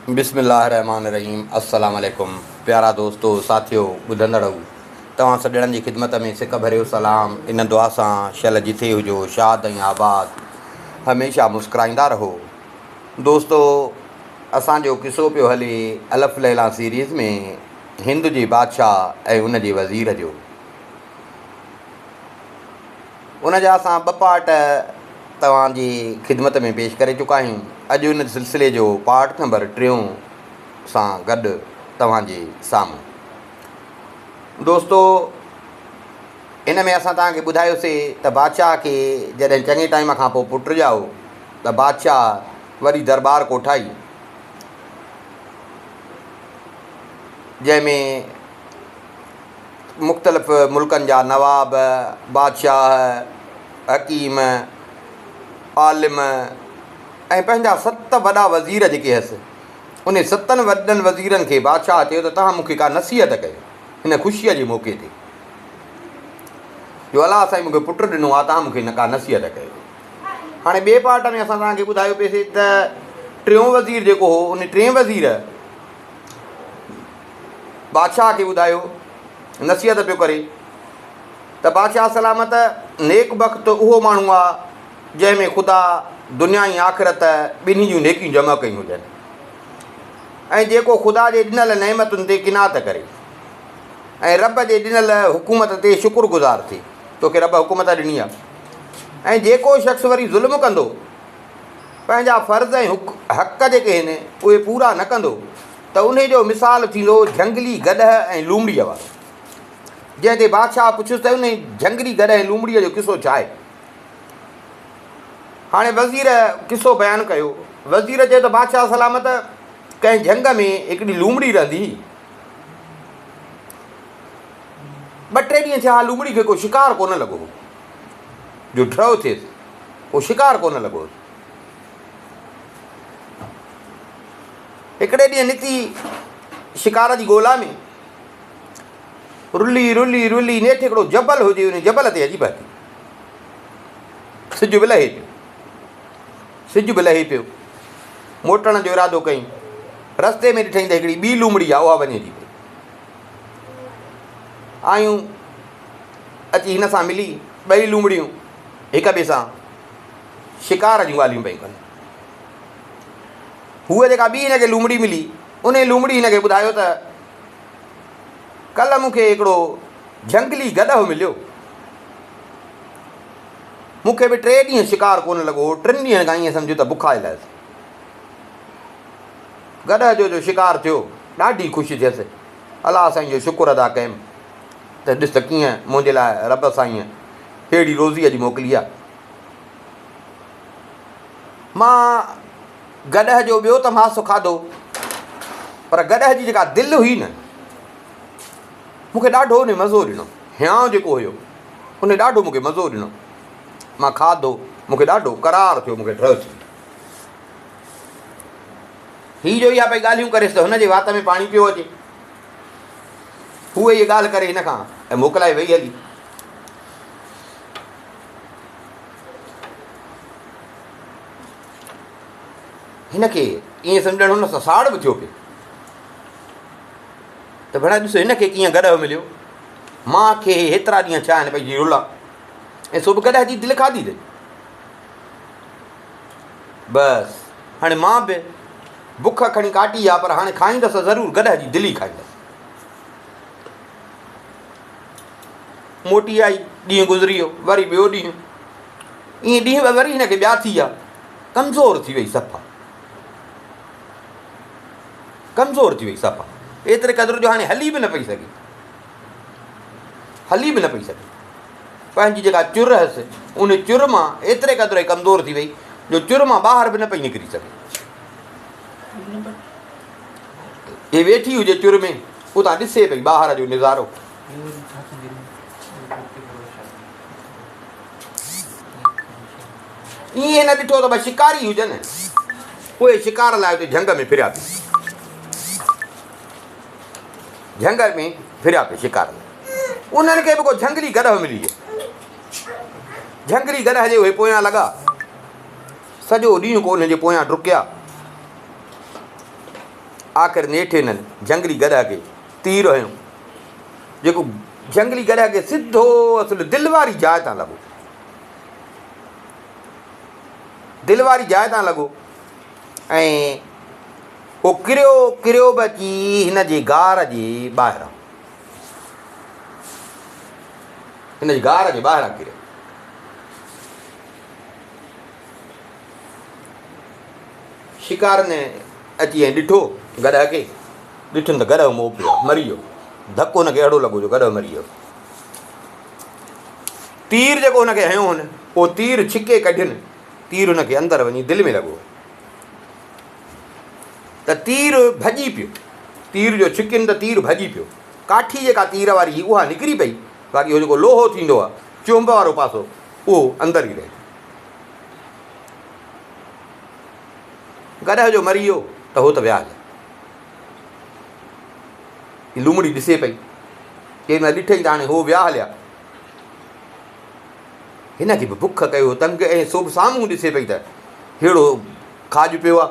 بسم الله الرحمٰن الرحيم السلام عليڪم پيارا دوستو ساٿيو ٻڌندڙؤ توهان سڄڻن جي خدمت ۾ سڪ ڀريو سلام ان دعا سان شل جٿي هجو شاد ۽ آباد هميشه مسڪرائيندا رهو دوستو اسان جو قصو پيو هلي الف ليليٰ سيريز ۾ هند جي بادشاهه ۽ ان جي وزير جو ان جا اسان ٻه پارٽ توهان جي خدمت ۾ پيش ڪري چڪا آهيون. اڄ ان سلسلي جو پارٽ نمبر ٽيون سان گڏ توهان جي سامهون. دوستو ان ۾ اسان توهان کي ٻڌايوسي ته بادشاهه کي جڏهن چڱي ٽائيم کان پوء پٽ ڄائو ته بادشاهه وڏي درٻار ڪوٺائي جنهن ۾ مختلف ملڪن جا نواب، بادشاهه، حڪيم، عالم ۽ پنهنجا ست وڏا وزير جيڪي هيس، انهي ستن وڏن وزيرن کي بادشاهه چيو ته توهان مون کي ڪا نصيحت ڪيو هن خوشيء جي موقعي تي جو الله سائين مون کي پٽ ڏنو آهي توهان مون کي ڪا نصيحت ڪيو. هاڻي ٻئي پارٽ ۾ اسان توهان کي ٻڌايو پئي ته ٽيون وزير جيڪو هو ان ٽئين وزير بادشاهه کي ٻڌايو، نصيحت پيو ڪري ته بادشاهه سلامت نيڪ بخت اهو ماڻهو آ جنهن ۾ خدا دنيا ۽ آخرت ٻنهي جون نيڪيون جمع ڪيون هجن ۽ جيڪو خدا جي ڏنل نعمتن تي قناعت ڪري ۽ رب جي ڏنل حڪومت تي شڪر گذار ٿئي. توکي رب حڪومت ڏني آ ۽ جيڪو شخص وري ظلم ڪندو، پنهنجا فرض ۽ حق جيڪي آهن اهي پورا نه ڪندو ته انهي جو مثال ٿيندو جهنگلي گڏهه ۽ لومڙيء وارو. جنهن تي بادشاهه پڇيس ته انهي جهنگلي گڏهه ۽ لومڙيء جو قصو ڇا آهي؟ هاڻي وزير قصو بيان ڪيو. وزير چيو ته بادشاهه سلامت ڪنهن جهنگ ۾ هڪڙي لومڙي رهندي هئي. ٻه ٽي ڏينهن ٿيا ها لومڙي کي ڪو شڪار ڪونه لڳو هو جو ڍؤ ٿيس. ڪو شڪار ڪونه لڳو هوس. هڪڙي ڏينهن نڪتي شڪار جي ڳولا ۾، رلي رلي رلي نيٺ هڪڙو جبل هجي ان جبل تي اچي پهتي. سج به لهي پيو. سج به لهي پيو. موٽڻ جو ارادو ڪيائين. رستي ۾ ڏٺائين ته هڪڙي ٻي لومڙي آ اها وڃي ٿي پئي. آيون اچي هن سان ملي ٻئي لومڙيون هڪ ٻئي سان شڪار جون ڳالهيون پيون ڪن. هوء جيڪا ٻي هن کي لومڙي ملي، انهي لومڙي هن کي ٻڌايو ته ڪلهه مون کي هڪڙو جهنگلي گڏهه مليو. مون کي به ٽي ڏينهن شڪار ڪونه لڳو هو، ٽن ڏينهن کان ائين سمجهه ته بکايل هيس. گڏهه جو جو شڪار ٿيو، ڏاڍي خوش ٿيس. الله سائين جو شڪر ادا ڪيم ته ڏس ته ڪيئن منهنجي لاء رب سائينء ههڙي روزي اڄ موڪلي آ. مان گڏهه جو ٻيو ته ماس کاڌو پر گڏهه جي جيڪا دل هئي نه مون کي ڏاڍو ان مزو ڏنو. هيانء جيڪو هيو ان ڏاڍو مون کي مزو ڏنو. مان کاڌو مون کي ڏاڍو قرار ٿيو مون کي ڍء ٿي. هي جو اها پئي ڳالهيون ڪريس ته هن جي وات ۾ پاڻي پيو اچي. هوء اها ڳالهه ڪري هن کان ۽ موڪلائي وئي هلي. هن کي ائين سمجهڻ هن سان ساڙ به ٿيو پئي ته ڀيڻا ڏس هن کي ڪيئن گڏهه مليو، مان کي هيترا ڏينهن ٿيا آهن پئي جي رلا ۽ سو به گڏهه جي دل کاڌي اٿئي. بس هاڻي مان به بک کڻي ڪاٽي آ پر هاڻي کائيندس ته ضرور گڏهه جي دل ئي کائيندس. موٽي آئي، ڏينهن گذري ويو، وري ٻيو ڏينهن، ائين ڏينهن به وري هن کي ٻيا ٿي ويا، ڪمزور ٿي وئي صفا، ڪمزور ٿي وئي صفا، ايتري قدر جو هاڻي هلي به نه پئي سگهي، هلي به نه پئي سگهي، پنهنجي جيڪا چر هيس، ان چر مان ايتري قدر ڪمزور ٿي وئي جو چر مان ٻاهر به نه پئي نڪري سگهي. هي ويٺي هجي چر ۾، اتان ڏسي پئي ٻاهر جو نظارو. ائين هن ڏٺو ته ٻه شڪاري هجن، اهي شڪار لاء اتي جهنگ ۾ ڦريا پئي. جهنگ ۾ ڦريا پئي شڪار لاء. انهن کي به ڪو جهنگلي گڏهه ملي ويو. جهنگلي گڏهه جي اهي پويان لڳا. سڄو ڏينهن ڪو انهن جي پويان ڊڪيا. آخر نيٺ هنن جهنگلي گڏهه کي تير هنيو، جيڪو جهنگلي گڏهه کي سڌو اصل دل واري جاء تان لڳو. دل واري جاء تان لڳو ۽ هو ڪريو ڪريو به اچي هن جي غار جي ٻاهران هن جي غار جي ٻاهران ڪريو. شڪارين اچي ۽ ڏٺو گڏهه کي، ڏٺن ته گڏهه مئو پيو آهي، مري ويو. ڌڪ هن کي اهڙو لڳو جو گڏهه مري ويو. تير جيڪو هن کي هنيو هن، اهو تير ڇڪي ڪڍين، تير هن کي اندر وڃي دل ۾ لڳو ته تير ڀڄي پيو. تير جو ڇڪين ته تير ڀڄي پيو. ڪاٺي جيڪا تير واري هئي اها نڪري پئي، باقي اهو جيڪو لوهو ٿيندو آهي، چهنب وارو پاسو، اهو اندر ئي رهجي ويو. گڏهه جو مري ويو ته هو ته ويا هليا. هي لومڙي ڏسي پئي. ڪنهن مهل ڏٺئي ته هاڻي هو ويا هليا. هن کي به بک ڪيو تنگ ۽ سو به سامهون ڏسي پئي ته ههڙو کاڄ پيو آ.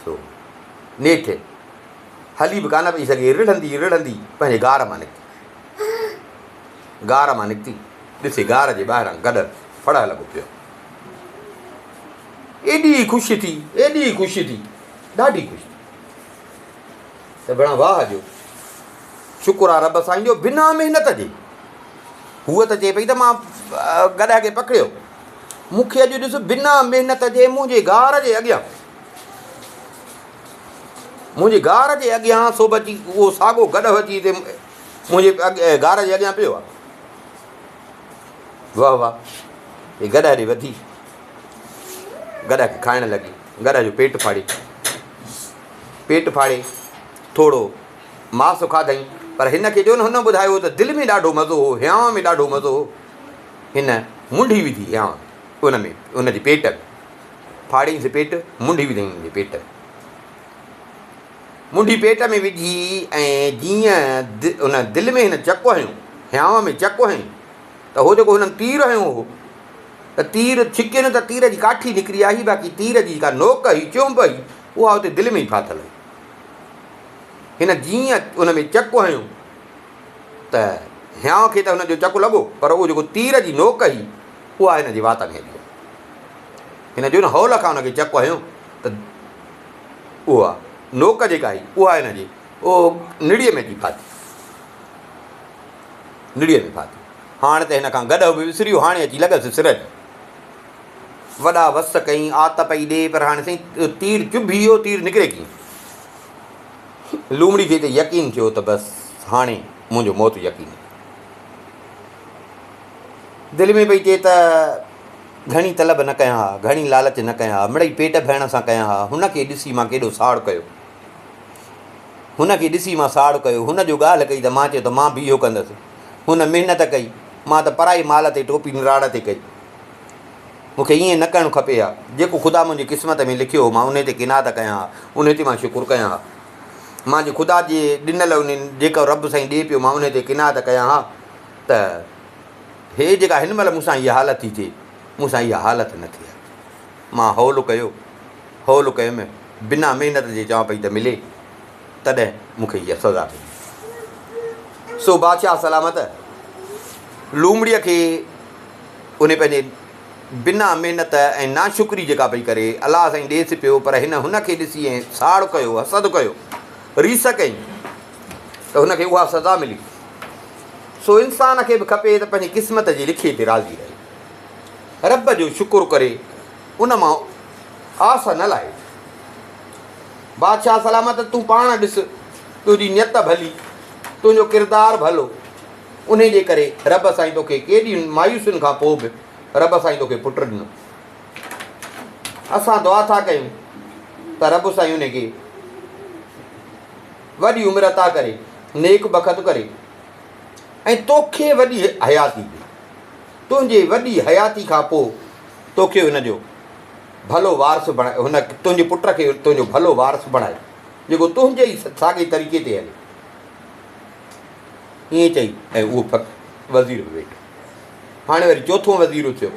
سو نيٺ هلي به ڪانه پئي سگهي، رڙهندي رڙهندي پنهنجي غار مان نڪتي. غار مان نڪتي، ڏسي غار جي ٻاهران گڏهه ڦڙهه لڳو پيو. ايڏي خوش ٿي، ايڏي خوش ٿي، ڏاڍي خوش ٿي ته ڀيڻا واهه جو شڪر آ رب سائين جو بنا محنت جي. هوء ته چئي پئي ته مان گڏهه کي پڪڙيو، مون کي اڄ ڏس بنا محنت جي منهنجي غار جي اڳيان، منهنجي غار جي اڳيان سو به اچي اهو ساڳو گڏهه اچي هتي منهنجي غار جي اڳيان پيو آ. واهه واهه، هي گڏهه ڏي وڌي، گڏهه کي کائڻ لڳي، گڏهه جو پيٽ ڦاڙي، پيٽ ڦاڙي ٿورو ماس کاڌائين، پر هن کي جو نه هن ٻڌايو ته دل ۾ ڏاڍو مزو هو، هيانء ۾ ڏاڍو مزو هو، هن منڍي وڌي هيانء ۾ ان ۾ ان جي پيٽ ۾ ڦاڙيائينس پيٽ، منڍي وڌائين ان جي پيٽ ۾. منڍي پيٽ ۾ وجهي ۽ جيئن ان دل ۾ هن چڪ هنيو، هيانء ۾ چڪ هنيو ته هو جيڪو هنن تير هنيو هو ته تير ڇڪين ته تير جي ڪاٺي نڪري آئي، باقي تير جي جيڪا نوڪ هئي، چهنب هئي، اها اتي دل ۾ ئي ڦاٿل هئي. هن جيئن ان ۾ چڪ هنيو ته هيانء کي ته هن جو چڪ لڳو، پر اهو جيڪو تير جي نوڪ هئي، اها هن جي وات ۾ هلي وئي. هن جو نه هول کان ان کي چڪ هنيو ته اها نوڪ جيڪا هئي اها هن جي اهو نڙيء ۾ اچي ڦاٿي، نڙيء ۾ ڦاٿي. هاڻ ته هن کان گڏهه به وسري ويو، هاڻي اچي لڳس سر جي. وڏا وس ڪئين، آت پئي ڏي، پر هاڻي سائين تير چڀي ويو، تير نڪري ڪيئن؟ لومڙي کي ته يقين ٿيو ته بس هاڻي منهنجو موت يقيني. دل ۾ پئي چئي ته گهڻي طلب نه ڪيان ها، گهڻي لالچ نه ڪيان ها، مڙئي پيٽ ڀرڻ سان ڪيان ها، هن کي ڏسي مان ڪيڏو ساڙ ڪيو. هن کي ڏسي مان ساڙ ڪيو، هن جو ڳالهه ڪئي ته مان چيو ته مان به اهو ڪندس. هن محنت ڪئي، مان ته پرائي مال تي ٽوپي نراڙ تي ڪئي. مون کي ائين نه ڪرڻ کپي ها. جيڪو خدا منهنجي قسمت ۾ لکيو هو، مان انهي تي قناعت ڪيان ها، انهي تي مان شڪر ڪيان ها. مان جي خدا جي ڏنل انهي جيڪو رب سائين ڏئي پيو، مان انهي تي قناعت ڪيان ها ته هي جيڪا هن مهل مون سان اها حالت ٿي ٿئي، مون سان اها حالت نه ٿئي ها. مان هول ڪيو، هول ڪيم، بنا محنت جي چوان پئي ته ملي، تڏهن مون کي اها سزا ملي. سو بادشاهه سلامت لومڙيء کي انهي پنهنجي بنا محنت ۽ ناشڪري جيڪا پئي ڪري، الله سائين ڏيس پيو، پر هن هن کي ڏسي ۽ ساڙ ڪيو، حسد ڪيو، ريس ڪئي ته هن کي اها سزا ملي. سو انسان کي به کپي ته پنهنجي قسمت جي لکي تي راضي رهي. رب جو شڪر ڪري، ان مان آس نه لاهي. بادشاهه سلامت تون پاڻ ڏس، تنهنجي نيت ڀلي، تنهنجو ڪردار ڀلو، انهي جي ڪري رب سائين توکي ڪيڏين مايوسين کان پوء به رب سائين توکي پٽ ڏنو. اسان دعا ٿا ڪيون ته رب سائين انهي کي وڏي عمر عطا ڪري، نيڪ بخت ڪري ۽ توکي وڏي حياتي ڏي. تنهنجي وڏي حياتي کان پوء توکي هن جو ڀلو وارث بڻائي، هن تنهنجي پٽ کي تنهنجو ڀلو وارث بڻائي، جيڪو تنهنجي ئي ساڳئي طريقي تي هلي. ائين چئي ۽ اهو وزير به ويٺو. هاڻي وري چوٿون وزير اٿيو.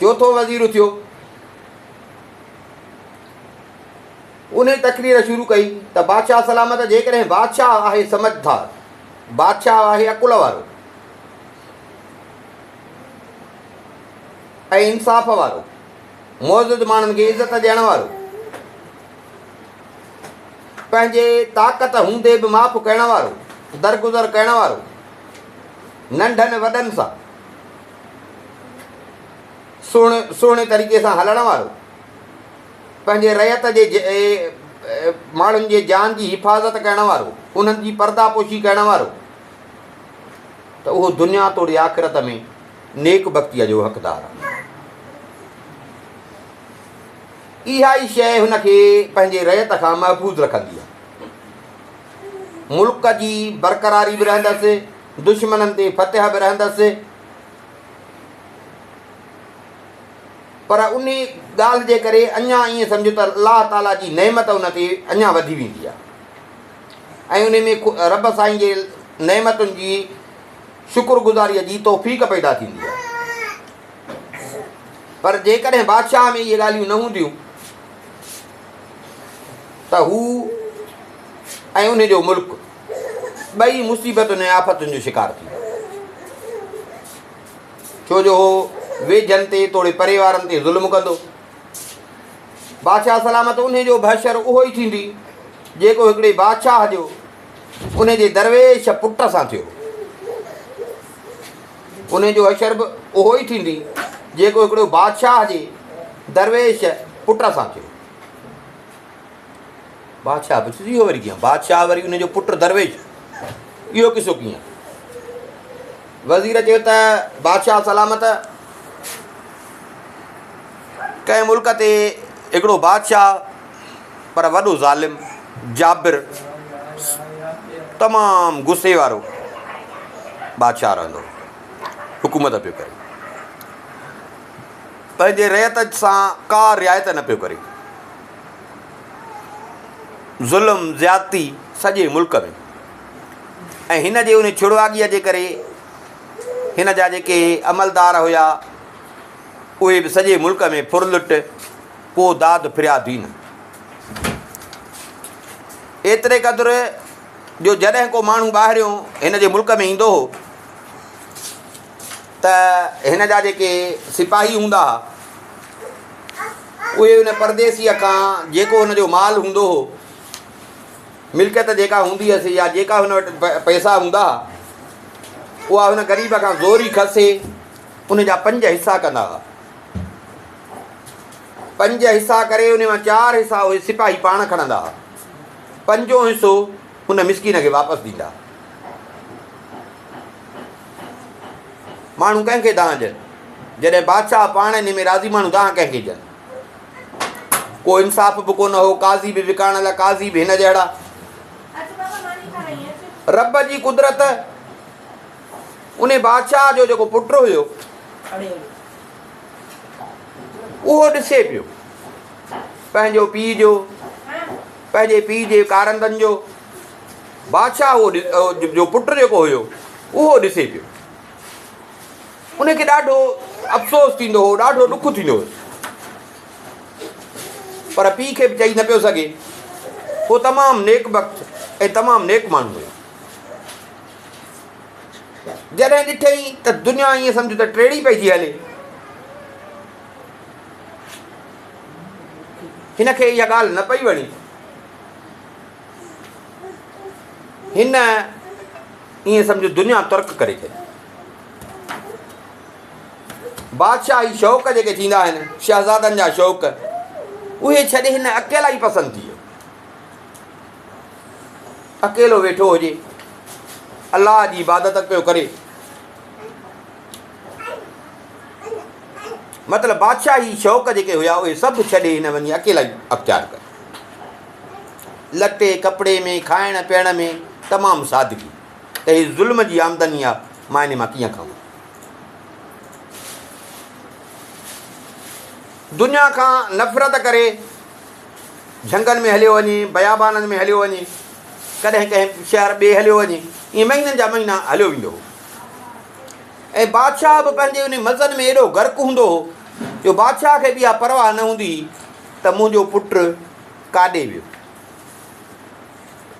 چوٿون وزير اٿيو، انهي تقرير شروع ڪئي ته بادشاهه سلامت جيڪڏهن بادشاهه آهي سمجهدار، بادشاهه آهي عقل وارو ۽ انصاف وارو، معزز ماڻهن کي عزت ڏيڻ وارو، پنهنجي طاقت هوندي به معاف ڪرڻ وارو، درگذر ڪرڻ وارو، ننڍن وڏن سان سهڻي طريقي سان هلڻ وارو، پنهنجي رعيت جي ماڻهن جي جان جي حفاظت ڪرڻ وارو، انهن جي پرده پوشي ڪرڻ وارو ته اهو دنيا توڙي آخرت ۾ نيڪ بختيء جو حقدار آهي. اها ئي شيء هن کي پنهنجي رعيت کان محفوظ رکندي آهي. ملڪ جي برقراري به رهندس، دشمنن تي فتح به رهندس، پر انهي ڳالهه جي ڪري اڃا ائين سمجهو ته الله تعاليٰ جي نعمت ان تي اڃا وڌي ويندي آهي ۽ انهي ۾ رب سائين جي نعمتن جي شڪر گذاريء جي توفيق پيدا ٿيندي آهي. پر جيڪڏهن بادشاهه ۾ اهي ڳالهيون نه هونديون ته هو ۽ ان جو ملڪ ٻئي مصيبتن ۽ آفتن جو شڪار ٿيندا، ڇو جو هو ويجهن تي توڙي پري وارن تي ظلم ڪندو. بادشاهه سلامت انهي جو به حشر اهو ئي ٿيندي جيڪو هڪڙي بادشاهه جو انهي جي درويش پٽ سان ٿيو. انهي جو حشر به اهو ئي ٿيندي جيڪو هڪڙو بادشاهه جي درويش پٽ سان ٿيو. بادشاهه پڇيس اهو وري ڪيئن؟ بادشاهه وري ان جو پٽ درويش اهو قصو ڪيئن؟ وزير چيو ته بادشاهه سلامت ڪنهن ملڪ تي هڪڙو بادشاهه پر وڏو ظالم جابر تمام غصي وارو بادشاهه رهندو هو حڪومت پيو ڪري پنهنجي رعيت سان ڪا رعايت نه پيو ڪري ظلم زيادتي سڄي ملڪ ۾ ۽ هن جي ان ڇڙواڳيء جي ڪري هن جا جيڪي عملدار هيا اهي به سڄي ملڪ ۾ ڦرلٽ ڪو داد فرياد ئي نه. ايتري قدر جو جڏهن ڪو ماڻهو ٻاهريون هن جي ملڪ ۾ ايندو هو ته هن جا جيڪي سپاهي هوندا هئا اهي ان پرديسيء کان جيڪو هن جو مال هوندو هو، ملڪيت جيڪا هوندي هيس يا جيڪا هن وٽ پئسا هوندا هئا، اها هن غريب کان زوري کسي ان جا پنج حصا ڪندا هئا. پنج حصا ڪري ان مان چار حصا اهي سپاهي پاڻ کڻندا هئا، پنجون حصو ان مسڪين کي واپس ڏيندا هئا. ماڻهو ڪنهن کي دانهن ڏين؟ جڏهن بادشاهه پاڻ انهي ۾ راضي ماڻهو دانهن ڪنهن کي ڏين؟ ڪو انصاف به ڪونه هو، قاضي به وڪاڻ لاء قاضي به هن جهڙا. رب جي قدرت انهي بادشاهه جو جيڪو پٽ هيو اهو ڏسي پيو پنهنجو پيء جو پنهنجي پيء جي ڪارندن جو بادشاهه اهو جو پٽ جيڪو هيو اهو ڏسي پيو. ان کي ڏاڍو افسوس ٿيندو هو، ڏاڍو ڏک ٿيندو هوس. پر پيء کي به چئي نه پيو سگهي. هو تمام نيڪ بخت ۽ تمام نيڪ ماڻهو هيو. جڏهن ڏٺئي ته دنيا ائين سمجهه ته ٽيڙي پئي ٿي هلي. هن کي اها ڳالهه نه پئي وڻي. هن ائين سمجهه دنيا ترڪ ڪري ڇڏي. بادشاهي شوق جيڪي ٿيندا آهن، شهزادن جا شوق، اهي ڇڏي هن اڪيلائي پسند ٿي ويو. اڪيلو ويٺو هجي، الله جي عبادت پيو ڪري. مطلب بادشاهي شوق جيڪي هيا اهي سڀ ڇڏي هن وڃي اڪيلائي اختيار ڪئي. لٽي ڪپڙي ۾ کائڻ پيئڻ ۾ تمام سادگي ته هي ظلم جي آمدني آ مان انهي مان ڪيئن کاوان. دنيا کان نفرت ڪري جهنگن ۾ هليو وڃي، بيابانن ۾ هليو وڃي، ڪڏهن ڪنهن شهر ٻئي هليو وڃي، ائين مهينن جا مهينا هليو ويندو هو. ۽ بادشاهه به پنهنجي انهي مزن ۾ ايڏو غرق هوندو هو جو بادشاهه کي به اها پرواهه نه هوندي هئي ته منهنجو پٽ ڪاڏي ويو.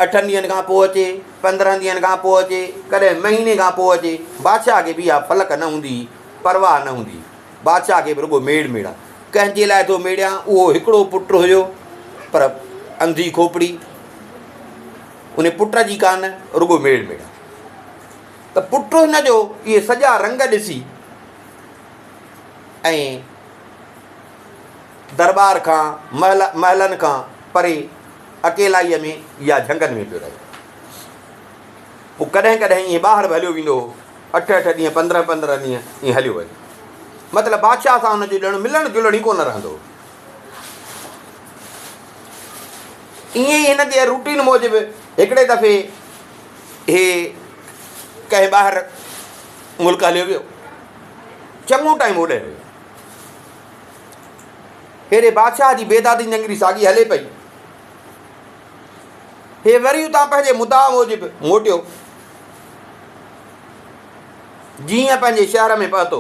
اٺن ڏينهن کان پوء اچي، 15 ڏينهن کان پوء اچي، ڪڏهن مهيني کان پوء اچي، بادشاهه کي به اها فلڪ نه هوندي هئي، پرواهه نه هوندي هئي. بادشاهه کي به رڳو ميڙ ميڙان. ڪنهن جي لاء ٿو ميڙيان؟ اهو هڪڙو پٽ هيو، پر انڌي کوپڙي، ان پٽ جي ڪانه، رڳو ميڙ ميڙان. ته پٽ هن جو اهي سڄا رنگ ڏسي ۽ درٻار کان، محل محلن کان پري اڪيلائيء ۾ يا جهنگن ۾ پيو رهيو. پوء ڪڏهن ڪڏهن ائين ٻاهر به هليو ويندو هو. اٺ اٺ ڏينهن، 15 15 ڏينهن ائين هليو وڃي. مطلب بادشاهه سان هن جو ڄڻ ملڻ جلڻ ئي ڪونه رهندو هو. ائين ئي هن جي روٽين موجب هڪڙي دفعي هي ڪنهن ٻاهر ملڪ هليو ويو. چڱو ٽائيم هوڏي رهيو. هيڏي بادشاهه جي بيدادي ننگري ساڳي هلي پئي. هي وري اتان پنهنجي مدعا موجب موٽيو. جيئن پنهنجي شهر ۾ پهتو،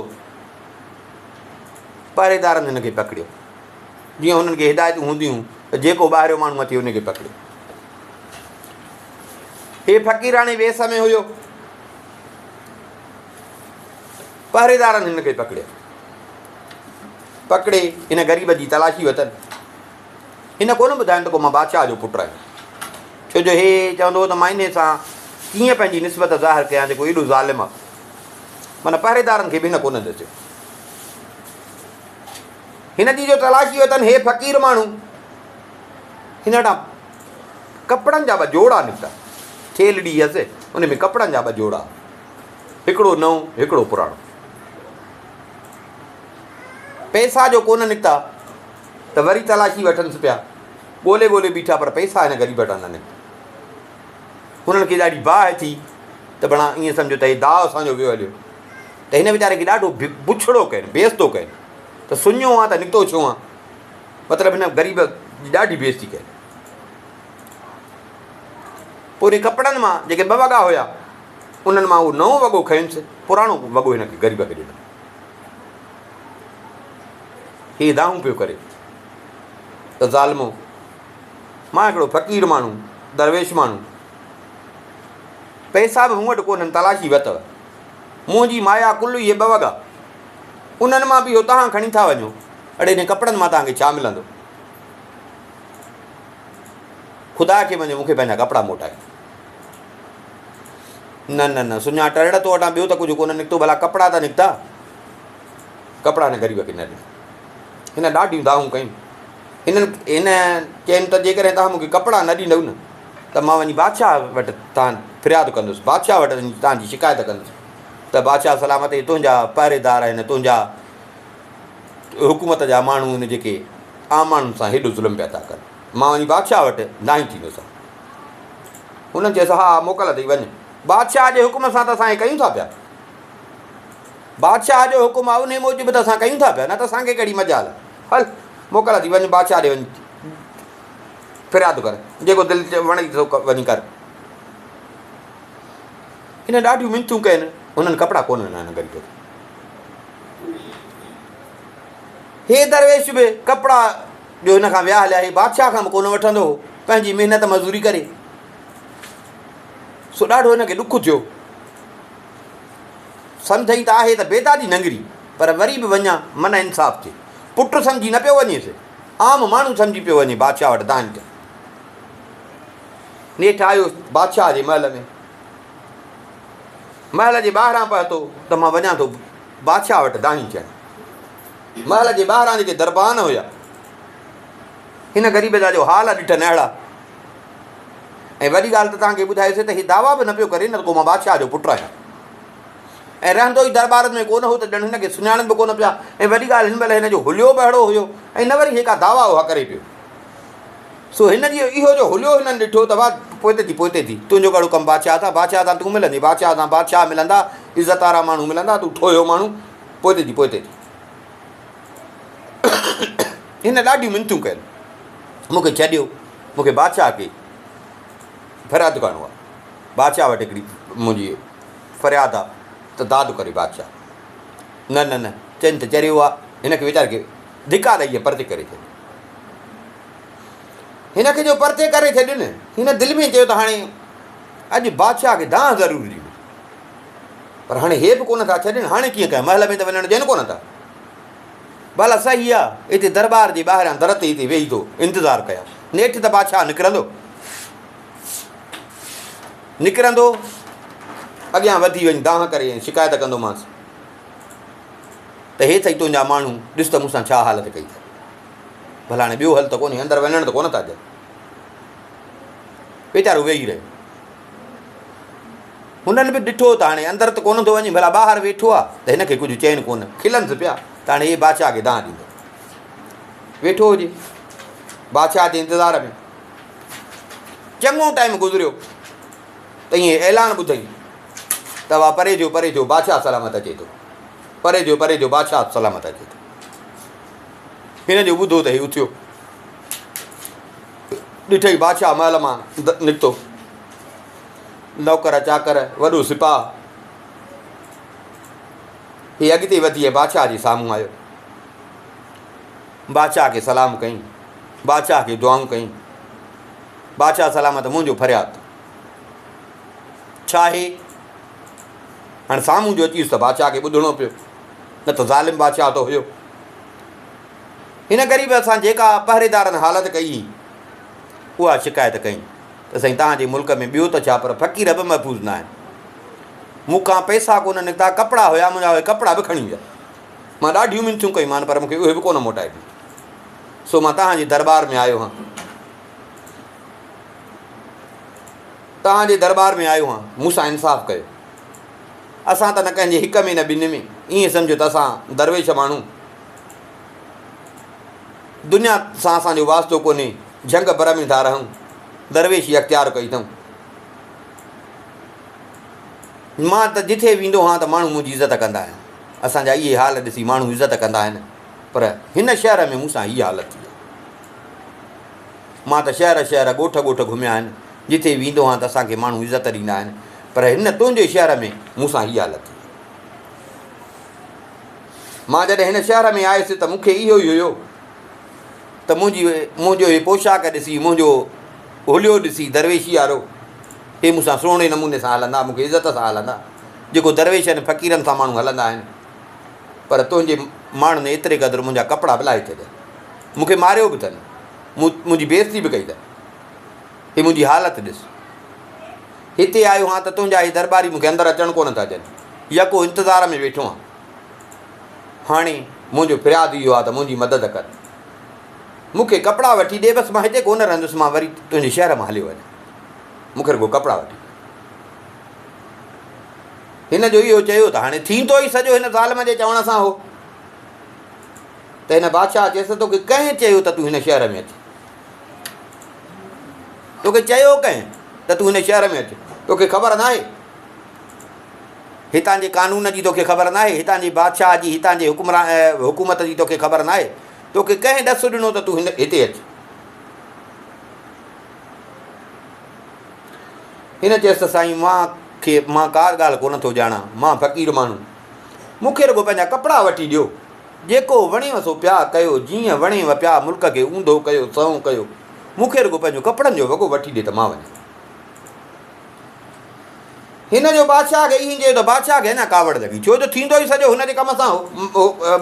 پهريدارن هن کي پڪڙيو. جيئن هنن کي هدايتون هونديون ته جيڪو ٻاهريون ماڻهو اچي ان کي پڪڙيو. هي فقيراڻي ويس ۾ هيو. پهريدارن هن کي پڪڙيو. پڪڙي هن غريب جي تلاشي ورتن. هن ڪونه ٻڌايو ته ڪو مان بادشاهه جو پٽ آهيان. ڇو جو هي چوندو هو ته مان انهي سان ڪيئن پنهنجي نسبت ظاهر ڪيان جيڪو ايڏو ظالم آهي. معنيٰ پهريدارن کي به هن ڪونه ڏسيو. هن جي جو تلاشي ورتن هي فقير ماڻهو هن وٽان ڪپڙن جا ٻه جوڙا نڪتا. ٿيلهڙي هيس ان ۾ ڪپڙن جا ٻه جوڙا. هڪڙو نئون هڪڙو پراڻو. پئسا جو ڪونه نڪتا ته وري تلاشي وٺنس پيا. ڳولي ڳولي بيٺا پر پئسا هن غريب وٽان نه نڪتا. هنن کي ڏاڍي باهه ٿي ته بڻا ائين سمجهو ته هي داء اسان جو ويو هليو ته هن ويچاري کي ڏاڍو بڇڙو ڪين، بيعزتو ڪين ته سڃو آن ته نڪتو ڇو آن. مطلب هن غريب جي ڏاڍي بيعزتي ڪين. پوء انهن ڪپڙن مان جيڪي ٻه وڳا هيا انهن مان اهو نئون وڳو کنيس، پراڻو وڳو هن کي غريب کي ڏنو. هي دانهون پيو ڪري ته ظالمو! مان هڪڙو فقير ماڻهو، درويش ماڻهو، پئسا به مون وٽ ڪونهن، تلاشي وتو. منهنجي مايا ڪل اهي ٻه وڳا، انهن مان به اهو توهان کڻي ٿا وڃو. اڙي انهن ڪپڙن مان توهان کي ڇا ملندو؟ خدا کي مڃو، مون کي پنهنجا ڪپڙا موٽايو. نه نه نه، سڃا ٽرڙ تو وٽان ٻيو ته ڪجهه ڪونه نڪتو، ڀلا ڪپڙا ته نڪتا. ڪپڙا هن غريب کي نه ڏنا. هن ڏاڍيون دانهون ڪيون. هنن هن چين ته جيڪڏهن توهان مون کي ڪپڙا نه ڏيندؤ نه ته مان وڃي بادشاهه وٽ توهان فرياد ڪندس، بادشاهه وٽ وڃي توهان جي شڪايت ڪندس ته بادشاهه سلامت هي تنهنجا پهريدار آهن، تنهنجا حڪومت جا ماڻهو آهن جيڪي عام ماڻهن سان هيڏو ظلم پيا ٿا ڪن. مان وڃي بادشاهه وٽ دانهين ٿيندس. هنن چيس ها ها موڪل اٿئي وڃ. بادشاهه جي حڪم سان ته اسان هي ڪيون ٿا پيا. بادشاهه جو حڪم آهي انهي موجب ته اسان ڪيون ٿا پيا نه ته اسان کي ڪهڙي مجال. هل موڪل اٿئي وڃ بادشاهه ڏي وڃ فرياد ڪر جيڪو دل وڻئي سو وڃي ڪر. هن ڏاڍيون منٿون ڪين هنن ڪپڙا ڪونه ڏنا هن غريب کي. هي درويش به ڪپڙا جو هن کان ويا هليا هي بادشاهه کان به ڪونه وٺندو هو پنهنجي محنت مزوري ڪري سو ڏاڍو هن کي ڏک ٿيو. سمجهئي ته آهي ته بيدادي ننگري، پر وري به وڃان، من انصاف ٿئي. پٽ سمجهي نه پيو وڃيس، عام ماڻهو سمجهي پيو وڃي بادشاهه وٽ دانهن ڪيان. نيٺ آيو بادشاهه جي محل ۾. محل جي ٻاهران پهتو ته مان وڃان ٿو بادشاهه وٽ دانهين ٿيڻ. محل جي ٻاهران جيڪي دربان هيا، هن غريب جا جو حال ڏٺن اهڙا ۽ وڏي ڳالهه ته توهان کي ٻڌايوسين ته هي دعويٰ به نه پيو ڪري نه ته ڪو مان بادشاهه جو پٽ آهيان ۽ رهندو ئي درٻارن ۾ ڪونه هو ته ڄڻ هن کي سڃاڻن به ڪونه پيا ۽ وڏي ڳالهه هن مهل هن جو حليو به اهڙو هيو ۽ نه وري هي ڪا دعويٰ اها ڪري پيو. سو هن جي اهو جو حليو هنن ڏٺو ته واهه پوئتي ٿي پوئتي ٿي تنهنجو ڪهڙو ڪم بادشاهه سان بادشاهه سان تون ملندين بادشاهه سان بادشاهه ملندا عزت وارا ماڻهو ملندا تون ٺوهيو ماڻهو پوئتي ٿي پوئتي ٿي. هن ڏاڍيون منٿون ڪيل مون کي ڇڏيو مون کي بادشاهه کي فرياد ڪرڻو آهي بادشاهه وٽ هڪڙي منهنجي فرياد آهي ته داد ڪري بادشاهه نه نه نه چين ته چريو آهي. هن کي ويچاري کي ڌڪا ڏئي ۽ پرتي ڪري ڇڏيو. هن کي جو پرتي ڪري ڇڏين، هن دل ۾ چيو ته هاڻي اڄ بادشاهه کي دانهن ضرور ڏيندس. پر هاڻي هي به ڪونه ٿا ڇڏين، هاڻي ڪيئن ڪيان، محل ۾ ته وڃڻ ڏين ڪونه ٿا. ڀلا صحيح آ، هتي درٻار جي ٻاهريان در تي هتي ويهي ٿو انتظار ڪيان، نيٺ ته بادشاهه نڪرندو. نڪرندو، اڳيان وڌي وڃ دانهن ڪري ۽ شڪايت ڪندومانس ته هي اٿئي تنهنجا ماڻهو، ڏس ته مون سان ڇا حالت ڪئي اٿن. ڀلا هاڻي ٻيو حل ته ڪونهي، اندر وڃڻ ته ڪونه ٿا ڏين. ويچارو ويهي رهيو. هنن به ڏٺو ته هاڻي اندر ته ڪونه ٿو وڃي، ڀلا ٻاهر ويٺو آ ته هن کي ڪجهه چين ڪونه. کلنس پيا ته هاڻي هي بادشاهه کي دانهن ڏيندو. ويٺو هجي بادشاهه جي انتظار ۾. چڱو ٽائيم گذريو ته ائين اعلان ٻڌئي ته وا پري ٿيو پري ٿيو بادشاهه سلامت اچي ٿو. پري ٿيو پري ٿيو بادشاهه سلامت اچي ٿو. هن جو ٻڌو ته هي اٿيو. ڏٺئي بادشاهه محل مان نڪتو. نوڪر چاڪر وڏو سپاهه. هي اڳتي وڌي ۽ بادشاهه جي سامهون آيو. بادشاهه کي سلام ڪيائين. بادشاهه کي دعائون ڪيائين. بادشاهه سلامت منهنجو فرياد ڇا آهي؟ هاڻي سامهون جو اچيس ته بادشاهه کي ٻڌڻو پيو، نه ته ظالم بادشاهه ته هيو. هن غريب سان جيڪا پهريدارن حالت ڪئي هئي، اها شڪايت ڪيائين ته سائين توهان جي ملڪ ۾ ٻيو ته ڇا پر فقير به محفوظ نه آهن. مون کان پئسا ڪونه نڪتا، ڪپڙا هيا منهنجا اهي ڪپڙا به کڻي ويا. مان ڏاڍيون منٿون ڪيون مان پر مون کي اهي به ڪونه موٽائي ڏنا. سو مان توهان جي درٻار ۾ آيو هان. توهان جي درٻار ۾ آيو هان، مون سان انصاف ڪيو. اسان ته نه ڪنهن جي هڪ ۾ نه ٻن ۾، ائين سمجهو ته اسان درويش ماڻهو، دنيا سان اسان جو واسطو ڪونهي، جهنگ بر ۾ ٿا رهون، درويشي اختيار ڪئي اٿئون. مان ته جٿي ويندو هان ته ماڻهو منهنجي عزت ڪندا آهن. اسان جا اهي حال ڏسي ماڻهو عزت ڪندا آهن، پر هن شهر ۾ مون سان هيء حالت ٿي آهي. مان ته شهر شهر، ڳوٺ ڳوٺ گهميا آهن، جتي ويندو هان ته اسان کي ماڻهو عزت ڏيندا آهن، پر هن تنهنجي شهر ۾ مون سان هيء حالت ٿي آهي. مان جڏهن هن شهر ۾ آيس ته مون کي اهو ئي هيو ته منهنجي منهنجو هي پوشاڪ ڏسي، منهنجو حليو ڏسي درويشي وارو، هي مون سان سهڻي نموني سان هلندا، مون کي عزت سان هلندا، جيڪو درويشن فقيرن سان ماڻهو هلندا آهن. پر تنهنجي ماڻهن ايتري قدر منهنجا ڪپڙا به لاهي ڇڏيا، مون کي ماريو به اٿن، مون منهنجي بيعزتي به ڪئي اٿن. هي منهنجي حالت ڏس. هتي آيو هان ته تنهنجا هي درٻاري مون کي اندر اچڻ ڪونه ٿا ڏين. يڪو انتظار ۾ ويٺو هان. هاڻي منهنجو فرياد اهو آهي ته منهنجي مدد ڪر. مون کي ڪپڙا وٺي ڏي، بس مان هتي ڪونه رهندس، مان وري تنهنجي شهر مان هليو وڃان. مون کي رڳو ڪپڙا وٺي ڏي. هن جو اهو چيو ته هاڻي ٿيندو ئي سڄو هن ظالم جي چوڻ سان هو ته هن بادشاهه چيس ته توکي ڪنهن چيو ته تون هن شهر ۾ اچ؟ توکي چيو ڪنهن ته تون هن شهر ۾ اچ؟ توکي خبر ناهي؟ هتان جي قانون جي توکي خبر ناهي؟ هتان جي بادشاهه جي، هتان جي حڪمران حڪومت جي توکي خبر ناهي؟ توکي ڪنهن ڏس ڏنو ته تون هن هتي اچ؟ هن چيس ته سائين مان کي مان ڪا ڳالهه ڪونه ٿو ڄاڻان، مان فقير ماڻهو، مون کي رڳو پنهنجا ڪپڙا وٺي ڏيو، جيڪو وڻيو سو پيا ڪيو، جيئن وڻيو پيا ملڪ کي اونڌو ڪيو، سنئون ڪيو، مون کي رڳو پنهنجو ڪپڙن جو وڳو وٺي ڏي ته مان وڃان. هن جو بادشاهه کي ائين چيو ته بادشاهه کي اڃا ڪاوڙ لڳي، ڇو جو ٿيندو ئي سڄو هن جي ڪم سان هو،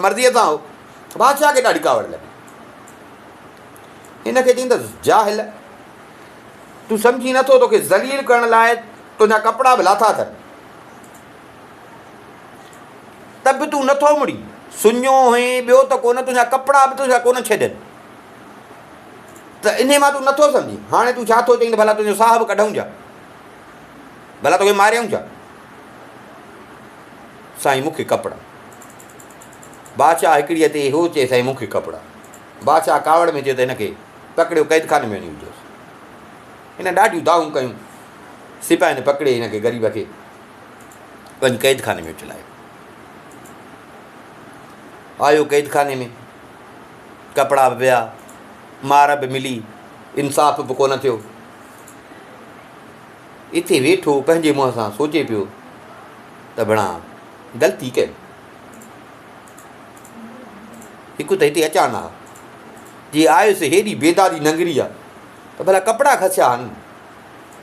مرضيء سان هو. بادشاهه کي ڏاڍي ڪاوڙ لڳي. هن کي چيائين ته جاهل! تون سمجهين نٿو، توکي ذليل ڪرڻ لاء تنهنجا ڪپڙا به لاٿا اٿن، ته به تون نٿو مڙين، سڃو هئين ٻيو ته ڪونه، تنهنجا ڪپڙا به تنهنجا ڪونه ڇڏين، ته انهي مان تون نٿو سمجهين، هاڻي تون ڇا ٿو چئين ته ڀلا تنهنجو ساهه به ڪڍون ڇا؟ ڀلا توکي ماريون ڇا؟ سائين مون کي ڪپڙا. بادشاهه هڪڙيء تي هو چئي سائين مون کي ڪپڙا. بادشاهه ڪاوڙ ۾ چيو ته هن کي پڪڙيو قيدخاني ۾ وڃي وجهوس. هن ڏاڍيون دانهون ڪيون. سپاهين پڪڙي هن کي غريب کي وڃي قيدخاني ۾ اڇلايو. آيو قيدخاني ۾ ڪپڙا به ويا، مار به ملي، انصاف به ڪونه ٿيو. اتي ويٺو پنهنجي منهن سان سوچي پيو ته ڀڻا غلطي ڪيم. هڪ ته هتي اچان نه ها. جي آيس هيڏي بيدادي ننگري آ ته ڀلا ڪپڙا کسيا هن.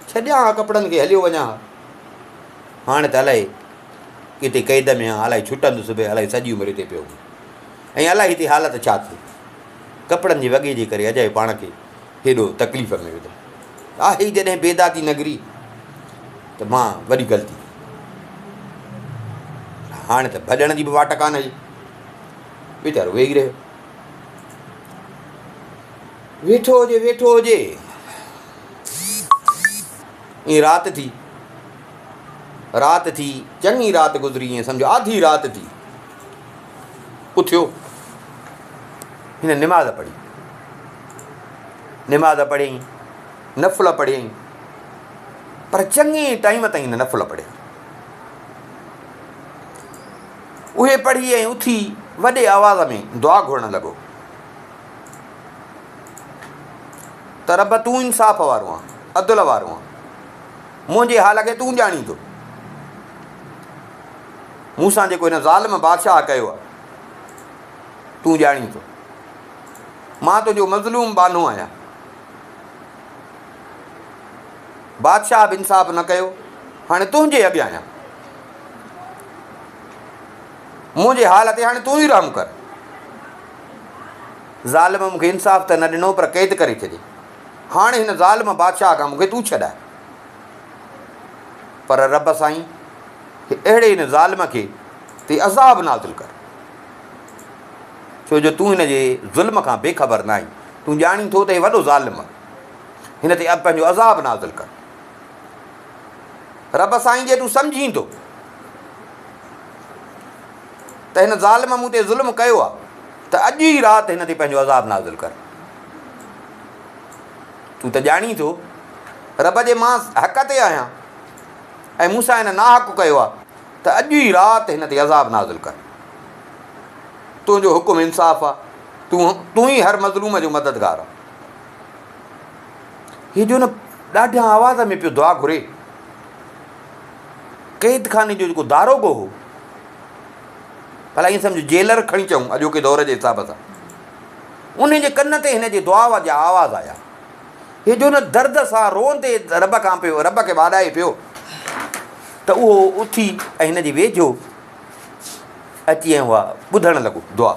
ڇڏيان ها ڪپڙن کي هليو وڃان ها. هاڻ ته الائي ڪٿي قيد ۾ آهيان، الائي ڇٽندس به، الائي سڄي عمر هتي پيو هوندس ۽ الائي هتي حالت ڇا ٿئي. ڪپڙن جي وڳي جي ڪري اجايو پاڻ کي هيڏو تڪليف ۾ وڌم. آهي ئي جڏهن بيدادي نگري ته مان وڏي غلطي ڪئي. هاڻي ته ڀڄڻ جي به واٽ ڪانه هئي. ويچارو ويهي رهيو. ويٺو هجي ويٺو هجي ائين رات ٿي. رات ٿي، چڱي رات گذري ائين سمجهو آڌي رات ٿي. اٿيو هن نماز پڙهي. نماز پڙهيائين، نفل پڙهيائين، پر چڱي ٽائيم تائين هن نفل پڙهيا. اهي پڙهي ۽ اٿي وڏي آواز ۾ دعا گهرڻ لڳو ته رب تون انصاف وارو آن، عدل وارو آن، منهنجي حال کي تون ڄاڻين ٿو. مون سان جيڪو هن ظالم بادشاهه ڪيو آهي، تون ڄاڻين ٿو. مان تنهنجو مظلوم ٻانهو آهيان. بادشاهه به انصاف نه ڪيو، هاڻي تنهنجي اڳيان آهيان. منهنجي حال تي هاڻي تون ئي رحم ڪر. ظالم مون کي انصاف ته نه ڏنو پر قيد ڪري ڇڏي. هاڻي هن ظالم بادشاهه کان مون کي تون ڇڏاء. پر رب سائين اهڙي هن ظالم کي تي عذاب نازل ڪر. ڇو جو تون هن جي ظلم کان بي خبر ناهين. تون ڄاڻين ٿو ته هي وڏو ظالم آهي. هن تي پنهنجو عذاب نازل ڪر. رب سائين جي تون سمجهين ٿو ته هن ظالم مون تي ظلم ڪيو آهي ته اڄ ئي رات هن تي پنهنجو عذاب نازل ڪر. تون ته ڄاڻين ٿو رب جي مان حق تي آهيان ۽ مون سان هن ناحق ڪيو آهي ته اڄ ئي رات هن تي عذاب نازل ڪر. تنهنجو حڪم انصاف آ، تون تون ئي هر مظلوم جو مددگار آن. هي جو نه ڏاڍيان آواز ۾ پيو دعا گهري. قيد خاني جو جيڪو داروغو هو، ڀلا ائين سمجهه جيلر کڻي چئون اڄوڪي دور جي حساب سان، انهي جي ڪن تي هن جي دعا جا آواز آيا. هي جو نه درد سان روئندي رب کان پيو رب کي ٻاڏائي پيو ته اهو اٿي ۽ هن جي ويجهو اچي ۽ اها ٻڌڻ لڳو دعا.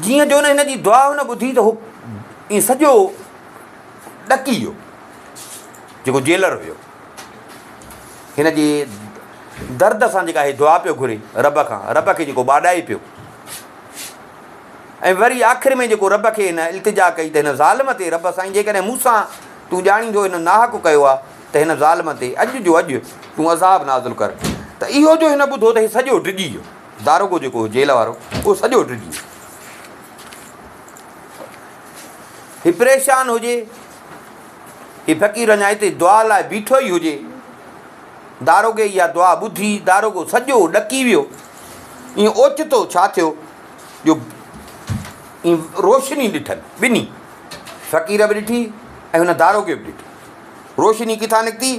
جيئن جو نه هن جي دعا هن ٻڌي ته هو ائين سڄو ڏڪي ويو، جيڪو جيلر هيو. هن جي درد سان جيڪا هي دعا پيو گهري رب کان، رب کي جيڪو ٻاڏائي پيو ۽ وري آخر ۾ جيڪو رب کي هن التجا ڪئي ته هن ظالم تي رب سائين جيڪڏهن مون سان تون ڄاڻين ٿو هن ناحق ڪيو آهي ته هن ظالم تي اڄ جو اڄ تون عذاب نازل ڪر ته اهو جو هن ٻڌو ته هي سڄو ڊڄي ويو. داروغو جيڪو هو جيل وارو اهو سڄو ڊڄي ويو. هي پريشان هجي، هي فقير اڃا هتي دعا لاء بيٺو ئي هجي، داروغي اها دعا ٻڌي داروغو سڄو ڏڪي ويو. ائين اوچتو ڇا ٿيو جو ائين روشني ڏٺن ٻنهي، فقير به ڏٺي ۽ هن داروغي به ڏٺي. روشني ڪٿان نڪتي؟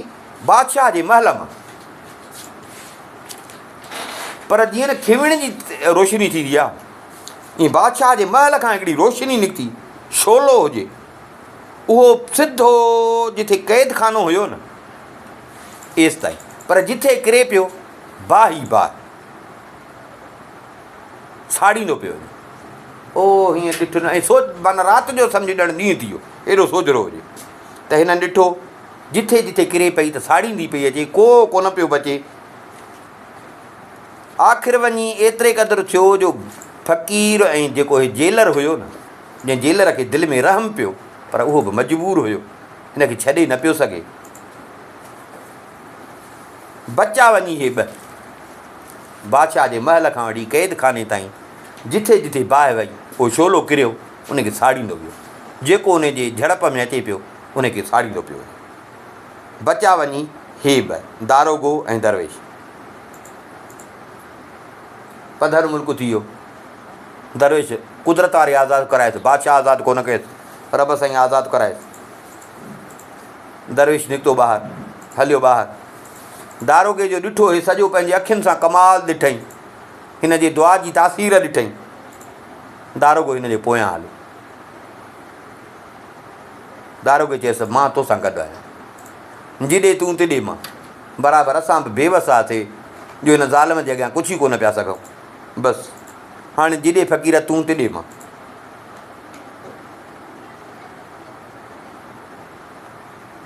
بادشاهه جي محل مان. پر جيئن نه کيوڻ جي روشني ٿيندي آ، ائين بادشاهه جي محل کان هڪڙي روشني نڪتي، شعلو هجي، اهو سڌو جٿي قيد خانو هيو نه، ايستائين، پر جٿي ڪري پيو، باهه ئي باهه، ساڙيندو پيو وڃي. او هيئن ڏٺو نه ۽ سوچ معنيٰ رات جو سمجهه ڄڻ ڏينهن ٿي ويو، ايڏو سوجهرو هجي ته هنن ڏٺو، جٿي جٿي ڪري پئي ته ساڙيندي پئي اچي، ڪو ڪونه پيو بچي. آخر وڃي ايتري قدر ٿيو جو فقير ۽ جيڪو هي جيلر هيو نه، جنهن جيلر کي دل ۾ رحم پيو، پر اهو به مجبور هيو، هن کي ڇڏي نه پيو سگهي. بچا وڃي هي ٻه بادشاهه جي محل کان وٺي قيد خاني تائين جٿي جٿي باهه وئي، اهو شعلو ڪريو، ان کي ساڙيندو ويو. جيڪو ان جي جهڙپ ۾ اچي پيو، ان کي ساڙيندو پيو وڃي. بچا وڃي هي ٻه، داروغو ۽ درويش. پڌر ملڪ ٿي ويو. درويش قدرت واري آزاد ڪرايس، بادشاهه آزاد ڪونه ڪيس، رب سائين آزاد ڪرايس. درويش نڪتو ٻاهر، هليو ٻاهر. داروغي جو ڏٺو هي سڄو پنهنجي اکين سان ڪمال ڏٺئين. هن جي دعا جي تاثير ڏٺئين. داروغو هن جي پويان هليو. داروغي چيس، مان توسان گڏ آهيان. جيڏي تون تيڏي مان. برابر اسان به بيوس هئاسي جو هن ظالم جي اڳيان ڪڇي ڪونه پيا سگهون. بس هاڻي جيڏي فقير تون تيڏي مان.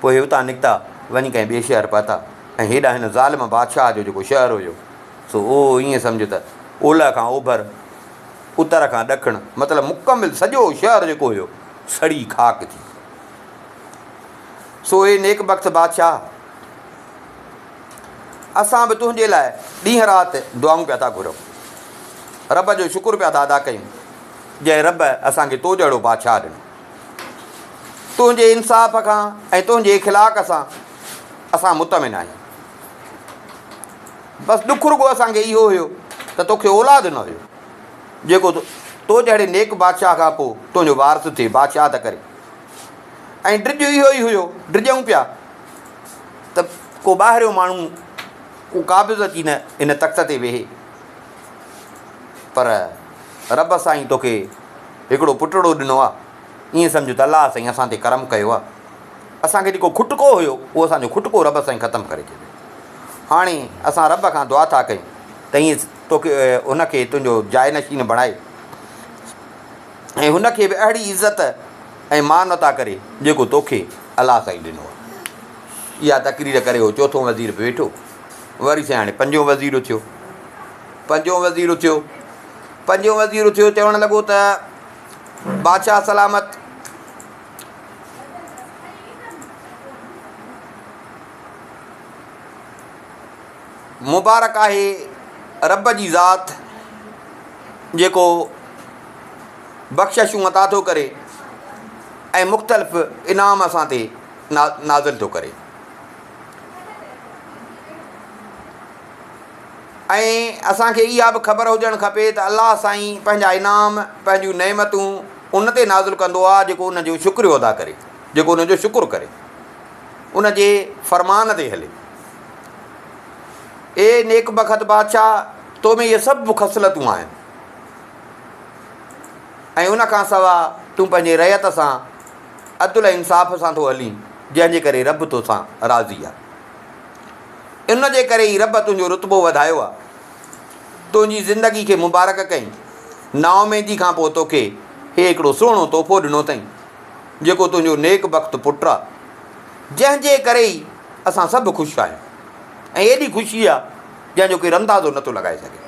پوء هي اتان نڪتا، وڃي ڪنهن ٻئي شهر پهتا ۽ هيڏانهن هن ظالم بادشاهه جو جيڪو شهر هيو، سو اهو ائين سمجهه ته اولهه کان اوڀر، اتر کان ڏکڻ، مطلب مڪمل سڄو شهر جيڪو هيو، سڙي خاڪ ٿي ويو. سو اي نيڪ بخت بادشاهه! اسان به تنهنجي لاء ڏينهن رات دعائون پيا ٿا گهرون. رب جو شڪر پيا ٿا ادا ڪيون، جنهن رب اسان کي تو جهڙو بادشاهه ڏنو. تنهنجي انصاف کان ۽ تنهنجي اخلاق سان اسان مطمئن آهيون. بس ڏک رڳو اسان کي اهو هيو ته توکي اولاد نه هيو، جيڪو تو جهڙي نيڪ بادشاهه کان پوء تنهنجو وارث ٿئي، بادشاهت ڪري. ۽ ڊڄ اهو ئي هيو، ڊڄون پيا ته ڪو ٻاهريون ماڻهو، ڪو قابض اچي نه هن تخت تي ويهي. پر رب سائين توکي هڪڙو پٽڙو ڏنو آ، ائين سمجهه ته الله سائين اسان تي ڪرم ڪيو آ. اسان کي جيڪو کٽڪو هيو، اهو اسان جو کٽڪو رب سائين ختم ڪري ڇڏيو. هاڻي اسان رب کان دعا ٿا ڪيون ته ائين توکي هن کي تنهنجو جاء نشين بڻائي ۽ هن کي به اهڙي عزت ۽ مان عطا ڪري جيڪو توکي الله سائين ڏنو آ. اها تقرير ڪري هو چوٿون وزير به ويٺو. وري سائين هاڻي پنجون وزير اٿيو. پنجون وزير اٿيو. پنجون وزير اٿيو چوڻ لڳو ته بادشاهه سلامت! مبارڪ آهي رب جي ذات جيڪو بخششون عطا ٿو ڪري ۽ مختلف انعام اسان تي نازل ٿو ڪري ۽ اسان کي اها به خبر هجڻ کپي ته الله سائين پنهنجا انعام پنهنجون نعمتون ان تي نازل ڪندو آهي جيڪو ان جو شڪريو ادا ڪري جيڪو ان جو شڪر ڪري ان جي فرمان تي هلي اي نيڪ بخت بادشاهه تو ۾ اهي سڀ خصلتون آهن ۽ ان کان سوا تون پنهنجي رعيت سان عدل ۽ انصاف سان ٿو هلين جنهن جي ڪري رب توسان راضي آهي ان جي ڪري ئي رب تنهنجو رتبو وڌايو آهي تنهنجي زندگي کي مبارڪ ڪئي نااميدي کان پوء توکي هي هڪڙو سهڻو تحفو ڏنو اٿئي جيڪو تنهنجو نيڪ بخت پٽ آهي جنهن جي ڪري ئي اسان سڀ خوش آهيون ۽ ايڏي خوشي آهي جنهن جو ڪير اندازو نٿو لڳائي سگهي.